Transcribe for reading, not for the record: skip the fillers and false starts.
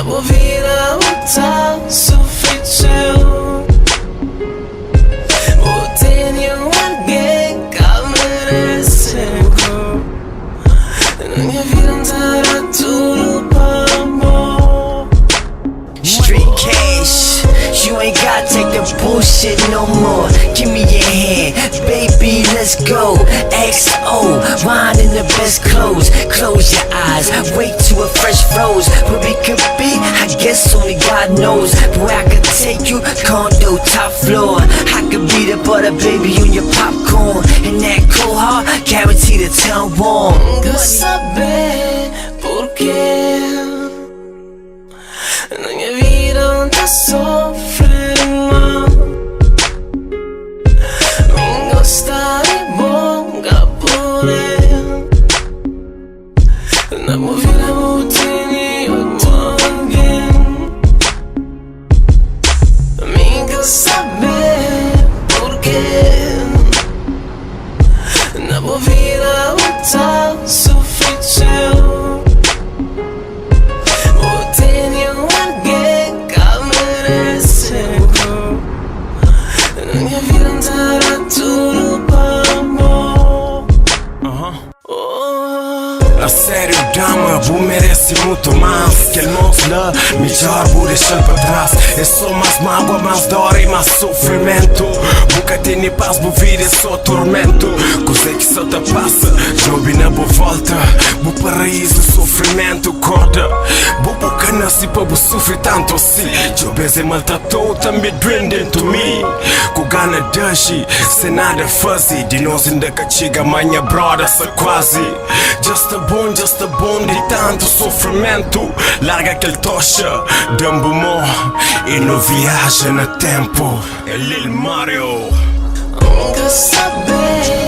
Na bo vida bu ta sufri txeu. Bu tene un algen ka merese-u. Na nha vida N ta da tudu pa bo. Street cash, you ain't gotta take the bullshit no more. Give me your hand, baby, let's go. XO, wine in the best clothes. Close your eyes, wait till a fresh froze. What we could be, I guess only God knows. Boy, I could take you condo top floor. I could be the butter, baby, on your popcorn. And that cold heart, guarantee to turn warm. N ka sabe purkê Na nha vida N ta sofre dimás. Mi N gosta di bo, N ka pode. Na bo vida bu tene otu algen. Mi N ka sabe purkê Na bo vida bu ta sufri txeu. Bu tene un algen ka merese-u. Na nha vida N ta da tudu pa bo. Oh. A sério, dama, bu merece mutu más. Kel mos la, midjor bu dexa-l pa tras. É só más mágua, más dor i más sufrimentu. Bu ka tene pas, bu vida é só tormentu. Kuzê ki sa ta pasa? Djobe na bu volta. Bu paraízu sufrimentu. Korda, bo bu ka nase pa bu sufri tantu asi. Txeu bês N maltrata-u, tanbê duen dentu mi. Ku gana d'aji, sen nada faze. Di nos inda ka txiga, ma nha broda sa kuazi. Dja sta bon, dja sta bon di tantu sufrimentu. Larga kel toxa, da-m bu mô i nu viaja na ténpu. É Lil Mario. N ka sabe.